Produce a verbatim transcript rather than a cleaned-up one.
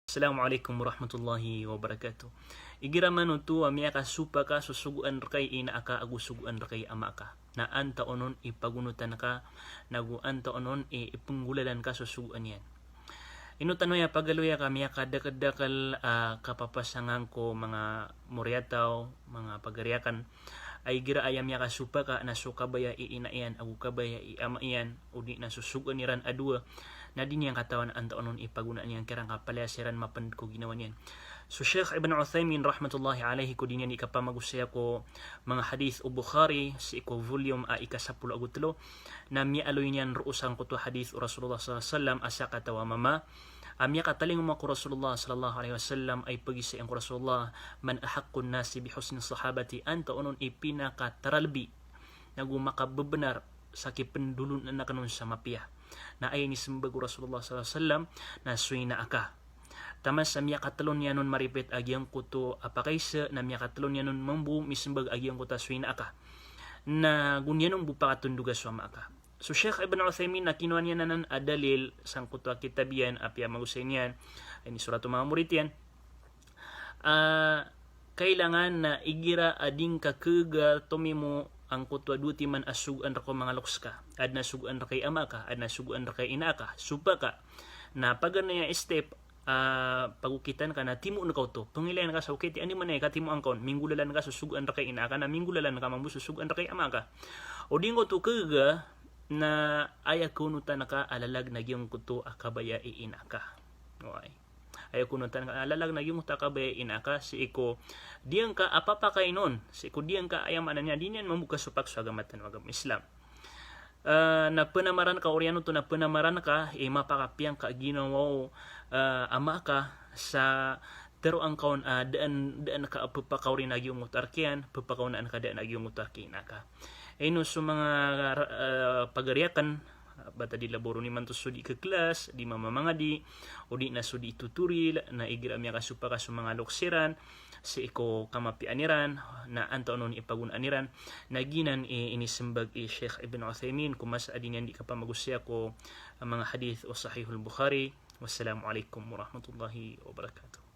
Assalamu alaikum warahmatullahi wabarakatuh. Igira man oto a miyakasopa ka so sogoan rka i ina aka ago sogoan rka i ama aka, na antaon on i pagonotan ka nago antaon on i, i penggolalan ka so sogoan iyan. Ino tano aya pagaloya ka miyakadakeldakel a kapapasangan ko manga moriyataw, manga pagari aken, a igira aya miyakasopa ka na so kabaya i ina iyan ago kabaya i ama iyan, odi na so sogoan iran a dowa, na di niyan katawan antaon on i pagonaan iyan, kiran ka palaya siran mapend ko ginawa niyan. So Sheikh Ibn Uthaymin rahmatullahi alaihi ko di niyan di kapamagosaya ko manga hadith o Bukhari, sii ko volume a ika sapolo ago telo, na miyaaloy niyan roo sangkoto a hadith o Rasulullah sallallahu alaihi wasallam a sakataw a mama a miyakatalingoma ko Rasulullah sallallahu alaihi wasallam a ipagiza iyan ko Rasulullah, "Man ahaqqun nasi bi husni sahabati," antaon on i pinakataralbi nago makabebenar sa kipendolon aken on sa mapiya. Na aya inisembag o Rasulullah sallallahu alaihi wasallam na so ina aka. Taman sa miyakatelo niyan on maripit a giyangkoto a pakaiza, na miyakatelo niyan on mambo misembag a giyangkoto a so ina aka. Na go niyan on bo pakatondoga so ama aka. So Sheikh Ibn Uthaymin na kinowa niyan anan a dalil sangkoto a kitab iyan a piyamagosay niyan, inisorat o manga morit iyan. Ah, kailangan na igira a di ngka kega tomimo angkoto a dowa timan a sogoan rka o manga loks ka. Aden a sogoan rka i ama ka, aden a sogoan rka i ina ka, sopa ka. Na paganay a step, ah, pagokitan ka na timoon ka oto. Pengilayan ka sa okit i andamanaya i katimoa ngka on. Minggolalan ka so sogoan rka i ina ka, na minggolalan ka mambo so sogoan rka i ama ka. O di ngka oto kega, na aya konotan ka a lalag na giyangkoto a kabaya i ina ka. Oway. Aya konotan ka a lalag na giyangkoto a kabaya i ina ka, sii ko di ngka a papakain on, sii ko di ngka, aya maana niyan, di niyan mambo kasopak so agama tano a agama Islam. Ah, na penamaran ka oriyan oto, na penamaran ka i mapakapiya ngka a ginawa o, ah, ama ka sa teroa ngka on, ah, daan, daan ka a pepakaori na giyangkoto a rk iyan, pepakaonaan ka daan a giyangkoto a rk i ina ka. Ino so manga, ah, pagari aken, bata di labo ron imanto so di keklas, di mamamangadi, o di na so di tutoril, na igira miyakasopa ka so manga loks iran, sii ko kamapiyaan iran, na antaon on i pagonaan iran, na giyanan i inisembag i Sheikh Ibn Uthaymin ko masa a di niyan di kapamagosaya ko manga hadith o Sahihul Bukhari. Wassalamu alaikum warahmatullahi wabarakatuh.